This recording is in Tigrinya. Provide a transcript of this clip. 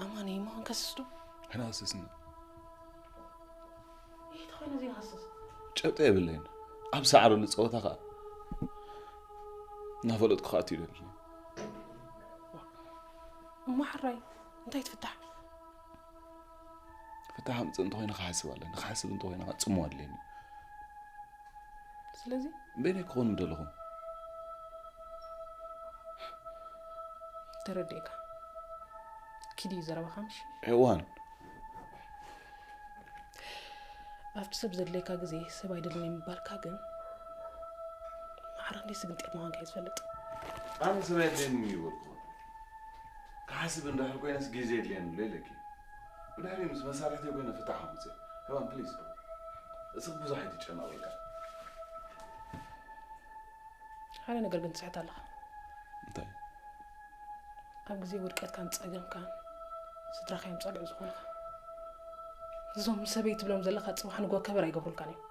ኣማን እሞ ክንከስስ ዶ? ኣይንኸስስን። ይህ ተኾይነ እዚ ንኸስስ። ጨብጠ የብለይን። ኣብ ሳዕረሉ ጸወታ ኸኣ እናፈለጥኩ ኸኣ ትይደልኒ። እሞ ሕራይ እንታይ ትፍታሕ? ፍታሕ ኣምጽእ እንተኾይነ ክሓስብ ኣለኒ። ክሓስብ እንተኾይነ ኸኣ ጽምዋ ኣድልየኒ። ስለዚ በይነይ ክኾኑ ምደለኹም። ተረዲእካ ኪድ እዩ ዘረባኻ ምሽ ሄዋን ኣብቲ ሰብ ዘድለየካ ግዜ ሰብ ኣይደልን ምባልካ ግን ማዕረ ክንደይ ስግንጢር ምዃንካ እዩ ዝፈልጥ። ኣነ ሰብ የድልየኒ እዩ በልኩ። ክሓስብ እንድሕር ኮይነስ ግዜ የድልየኒ ኣሎ ኢለኪ። ብድሕሪ ምስ መሳርሕቲ ኮይነ ፍታሕ ኣምፅእ። ሄዋን ፕሊዝ፣ እስኽ ብዙሕ ኣይትጨነቕ በቃ። ሓደ ነገር ግን ትስሕት ኣለኻ። እንታይ? ኣብ ግዜ ውድቀትካን ፀገምካን ስድራኻ እዮም ፀግዒ ዝኾኑኻ። እዞም ሰበይ ትብሎም ዘለኻ ፅባሕ ንጎ ከበር ኣይገብሩልካን እዮም።